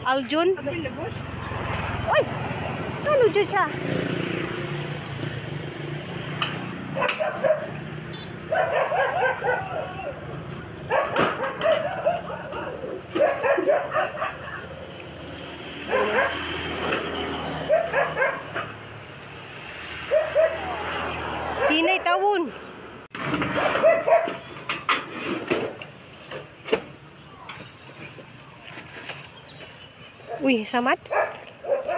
Aljun. Uy! Kano dyan siya? Tinay tawon. Uy, samat?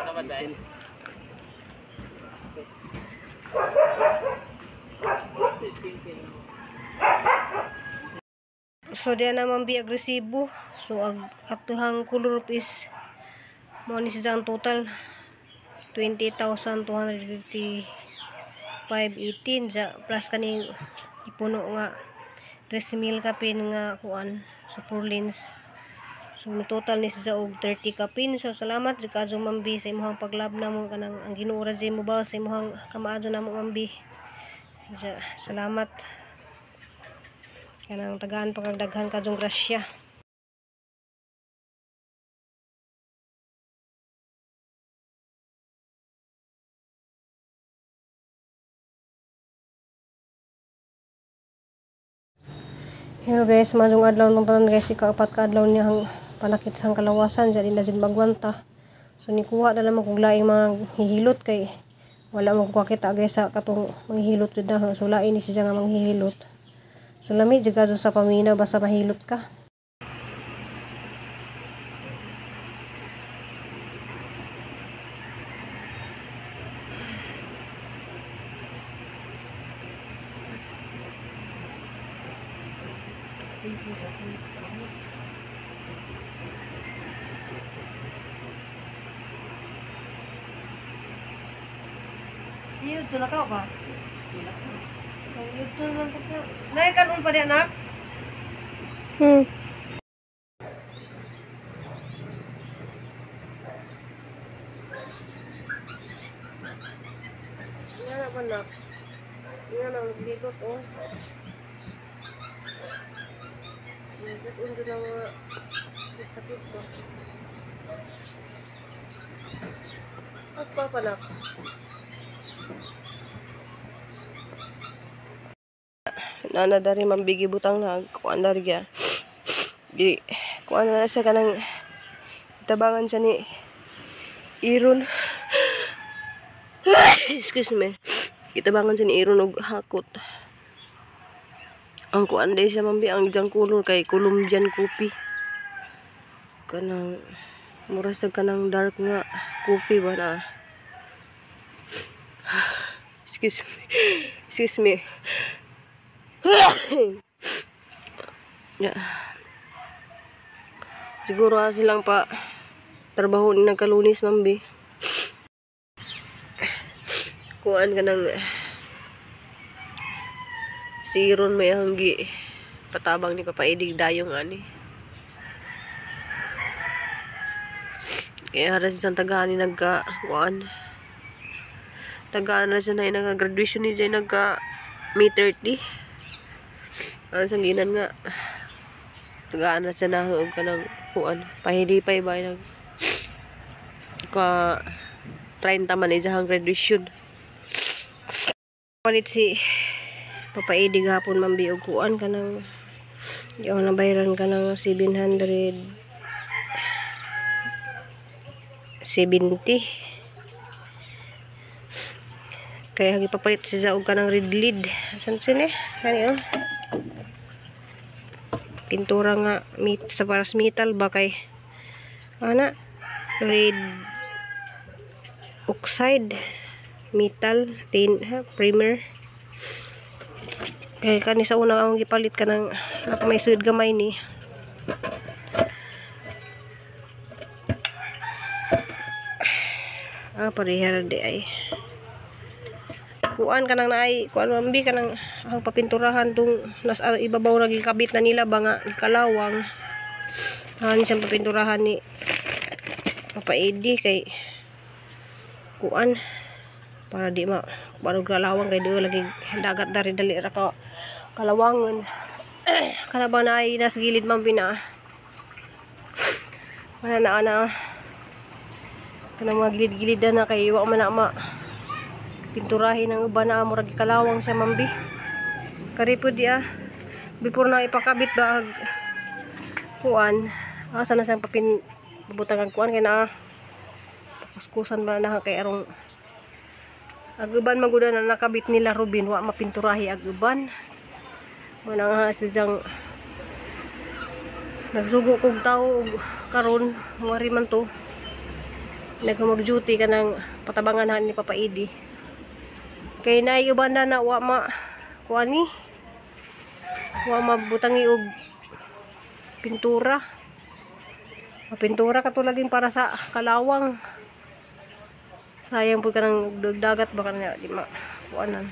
Samat dahil. So diya naman bi agresibo. So atuhang color is mo ni siya ang total 20,255.18 ja plus kani ipuno nga 3,000 kapin nga kuan sa 4 lanes. So total ni siya og 30 kapin. So salamat jud kaadto Mambi sa imong paglab namo kanang ang Ginoo ra jud mo ba sa imong kamaadto namo Mambi. Ja, salamat. Kanang tagaan pa kag daghan kadtong grasya. Hello guys, maayong adlaw nung tanan guys, ikaapat ka adlaw niya ang panakit sang kalawasan, dyan na dyan magwanta. So nikuha na naman kung laing mga hihilot kay wala mo kakita guys sa katong manghihilot jud na. So lain ni siya nga manghihilot. So lami jud ka sa pamina basta mahilot ka. Iyo, tulak ka ba? Tulak. Nay, kanon pa di anak? Nga na ba, anak? Nga na, nagligot, oh. Tapos, undo na mga sakit ba? Tapos pa pa, anak? Nana dari mambigi butang na kuan dari ya. Gi kuan na siya kanang tabangan siya ni Iron. Excuse me. Gitabangan siya ni Iron og hakot. Ang kuan day siya mambi ang ijang color kay Colombian coffee. Kanang mura sa kanang dark nga coffee ba na. Excuse me. Excuse me. Yeah. Siguro silang pa trabaho ni nagkalunis mambi. Kuan ka ng si Iron may hanggi patabang ni Papa Idig dayong ani. Kaya haras isang tagaan ni nagka kuan. Tagaan na siya na nagka-graduation ni Jay nagka May 30. Ano sa ginan nga tagaan na siya na og kanang kuan pahilipay ba nag ka 30 man ijahang graduation. Palit si Papa Eddie gahapon mambi og kuan kanang yung nabayaran kanang 770. Kaya gipapalit siya og kanang red lead. Asan sini? Kani oh. Pintura nga meat sa paras metal ba kay ana red oxide metal tin ha, primer. Kay kani sa una ang gipalit kanang napa may sud gamay ni. Ah, pareha ra di ay. Kuan kanang naay kuan mambi kanang ang papinturahan tung nasa ibabaw ra gikabit na nila ba nga kalawang. Ani siyang papinturahan ni Papa Eddie kay kuan para di ma barog kalawang kay duol lagi dagat dari dali ra ka kalawangan. Kana ba naay nas gilid mambi na. Wala na ana. Kanang mga gilid-gilidan na kay wa man na ma pinturahin ang uban na murag kalawang siya mambi. Kari po di ah. Before na ipakabit ba ag kuan, asa na siyang papin butang ang kuan kay na kuskusan ba na kay arong ag uban maguda na nakabit nila Ruben wa mapinturahi ag uban. Muna nga siyang nagsugo kog tao karon mari man to. Nagmag-duty ka ng patabangan ni Papa Edi. Kay naiuban na na wa ma kuan ni. Wa mabutangi og pintura. Pintura katulagin para sa kalawang. Sayang po ka ng dagat baka na di ma kuanan.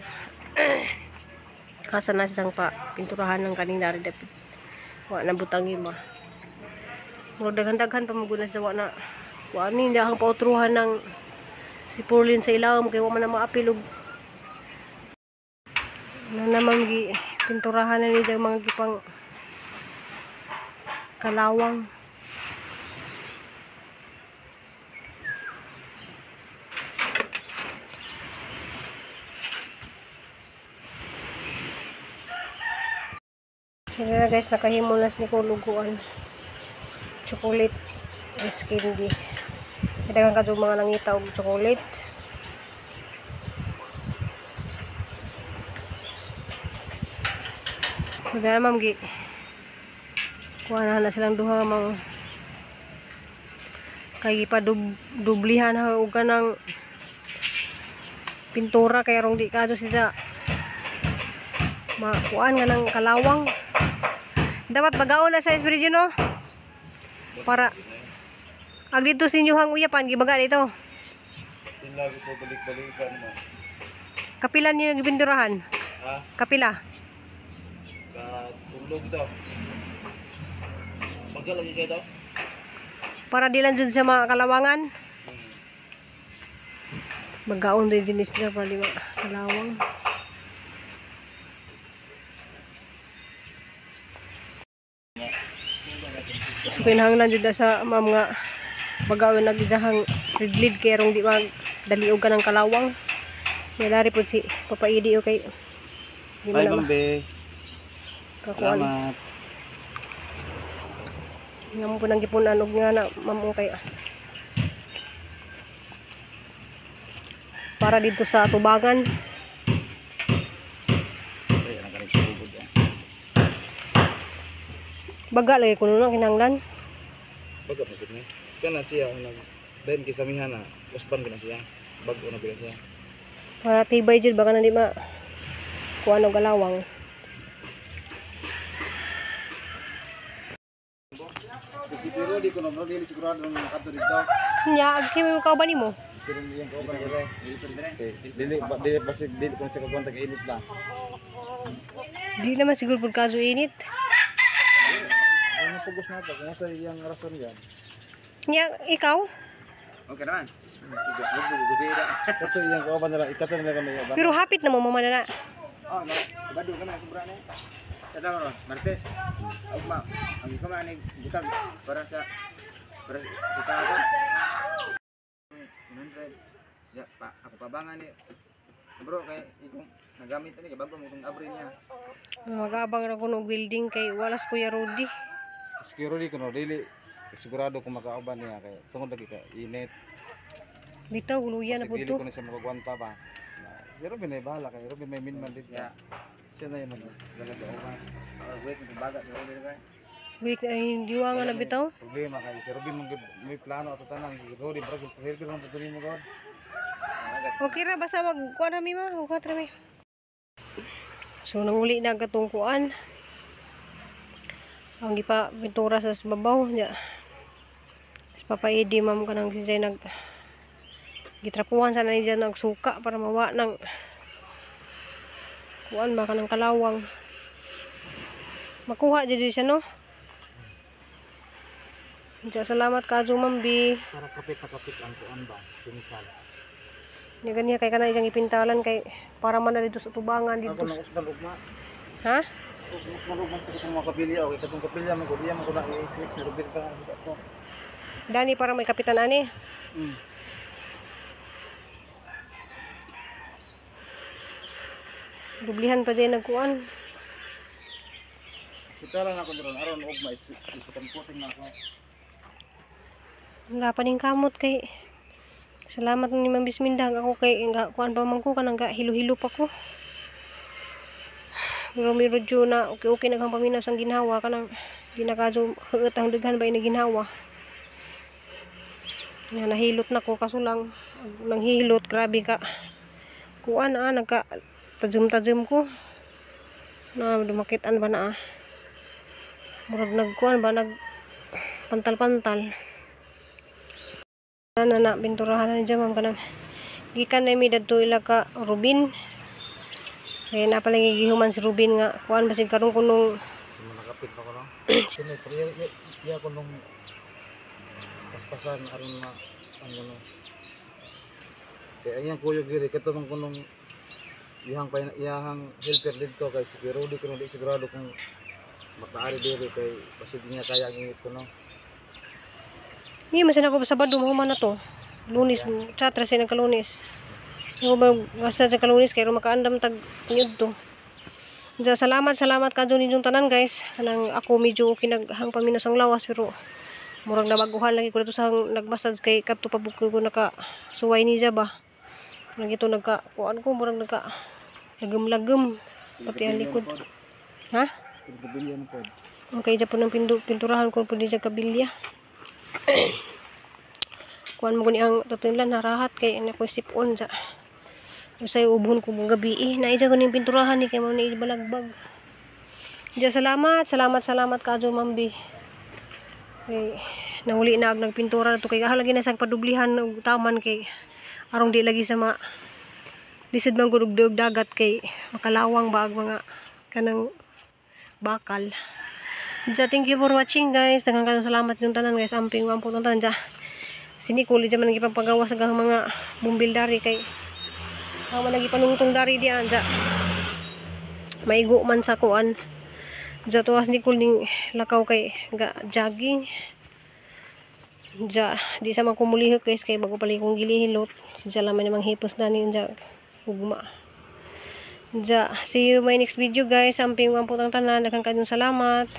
Asa na siyang pa pinturahan ng kanina rin dapit. Wa na butangi ma. Murag daghan-daghan pa maguna sa wa na kuan ni hindi akong pautruhan ng si Pauline sa ilawom kay wa man na maapil og na naman gi pinturahan na ni diyang mga gipang kalawang. So na guys, nakahimo na ni kuluguan chocolate ice candy. Daghang kadto mga nangita og chocolate. So dara ma'am gi kuha na silang duha ma'am. Kay ipadublihan ha og kanang pintura kay arong di kadto sila makuan nga ng kalawang. Dapat bagaon na sa Espiritu no? Para ag dito sa inyong uyapan gibaga dito. Lagi po balik-balikan mo. Kapila niyo yung gibinturahan? Ha? Kapila. Katulog daw. Baga lagi kayo daw? Para di lang dyan sa mga kalawangan. Magaon din din sila para di kalawang. So kinahanglan jud sa ma'am nga bagaon nagidahang ridlid kay rong di magdaliog ka ng kalawang. Nilari po si Papa Edi okay. Di Bye, Ma'am Be. Salamat. Nga mo po nang gipunan og nga na ma'am okay. Para dito sa tubangan. Baga lagi kuno na kinahanglan. Baga pa gid ni. Kana siya nag dayon kisamihan na usban gina siya. Bag-o na gina siya. Para tibay jud baka na di ma kuan og kalawang. Pero di ko na dili sigurado nang makadto dito. Nya ag si mo kauban nimo. Pero iyang kauban dire. Dili dili pasig dili kung sa kakuan tag-init lang. Di naman siguro pud kaso init. Ano pugos na to kung sa iyang rason yan. Nya ikaw? Okay naman. Kato iyang kauban nila ikato nila kami uban. Pero hapit na mo mama na. Oh, bado ka na kubra na. Tadaw ron, Martes. Ugma, ang ikaw man butag para sa para kita ako. 100. Ya, pa ako pabangan ni. Bro kay ikong nagamit ani kay bago mo itong abri niya. Magabang ra kuno building kay walas Kuya Rudy. Kuya Rudy kuno dili sigurado kung makauban niya kay tungod lagi ka init. Bitaw guluya na pud Dili to. ko na siya makagwanta ba. Pero binay bahala kay Ruby may minman din siya. Siya na yung magdala sa uban. Wait, baga si Ruby kay. Wait, ay diwang na bitaw. Problema kay si Ruby may plano ato tanan. Rudy bro, prepare ko lang patuloy mo god. Okay ra basta magkuan ra mi ma, magkuan ra mi. So nanguli na katong kuan. Ang gipa pintura sa babaw nya. Sa Papa Edi ma'am kanang siya nag gitrapuhan sana niya nagsuka para mawa ng kuan ba kanang kalawang. Makuha jud siya no. Diya, salamat ka ma'am B. Para kapit na kapit ang kuan ba, sinisal. Nya ganiya kay kana iyang ipintalan kay para man na dito sa tubangan dito. Ako nang usban ugma. Ha? Usban ugma sa katong mga kapilya okay katong kapilya man gud man gud na XX ni Ruby pa nga ko. Dani para may kapitan ani. Dublihan pa din nagkuan. Kita lang ako ron aron og mais isakang puting na ako. Wala pa ning kamot kay salamat ni Ma'am Bisminda ako kay nga kuan pa man ko kanang ga hilo-hilo pa ko. Pero medyo na okay-okay na kang paminaw sang ginhawa kanang di na kadyo huot ang daghan ba ini ginhawa. Nga nahilot na ko kaso lang nanghilot grabe ka. Kuan nagka tajum-tajum ko. Na dumakitan ba na ah. Murag nagkuan ba nag pantal-pantal. Na na pinturahan na ni Jamam kanang gikan na mi dadto ila ka Rubin. Kaya na pala gihuman si Rubin nga kuan basig karon kunong Nakapit pa ko no. Sino pero iya ko nung paspasan aron ma ano no. Kaya ang iyang kuyog diri kato man kunong iyang pa iyang helper didto kay si Rudy kuno di sigurado kung makaari diri kay basig niya kaya ang init kuno. Hindi man ako Sabado mahuman na to. Lunes, chatra siya nagkalunes. Yung ba gasa sa kalunes kay makaandam tag nyud to. Diya, salamat, salamat kadyo ninyong tanan guys. Kanang ako medyo okay naghang paminos ang lawas pero murag nabaguhan lagi ko dito sa nagmassage kay kadto pa bukod ko naka suway ni ba. Murag ito nagka kuan ko murag nagka lagom-lagom pati ang likod. Ha? Kabilya pod. Okay, dyan po ng pinturahan ko po di dyan kabilya. Kuan mo guni ang tutunlan harahat kay ana ko sipon sa usay ubon ko mong gabi eh. Naisa ko ning pinturahan ni kay mo ni balagbag. Diya salamat, salamat, salamat kadyo Mambi. Kay nanguli na ag nagpintura na to kay lagi na sang padublihan og taman kay arong di lagi sa ma lisod man gud og dagat kay makalawang ba ag mga kanang bakal. Diya, thank you for watching guys. Daghang kayong salamat yung tanan guys. Amping wampong tanan diya. Si Nicole diya man gipagpagawa sa gahang mga bumbil dari kay ang man nagipanungtong dari diyan diya. Maigo man sa kuan. Diya tuwas Nicole ning lakaw kay ga jogging. Diya di sa man kumulihok guys kay bago pala kong gilihilot. Siya lang man namang hipos na ni diya ugma. Diya, see you my next video guys. Amping wampong tanan. Daghang kayong salamat.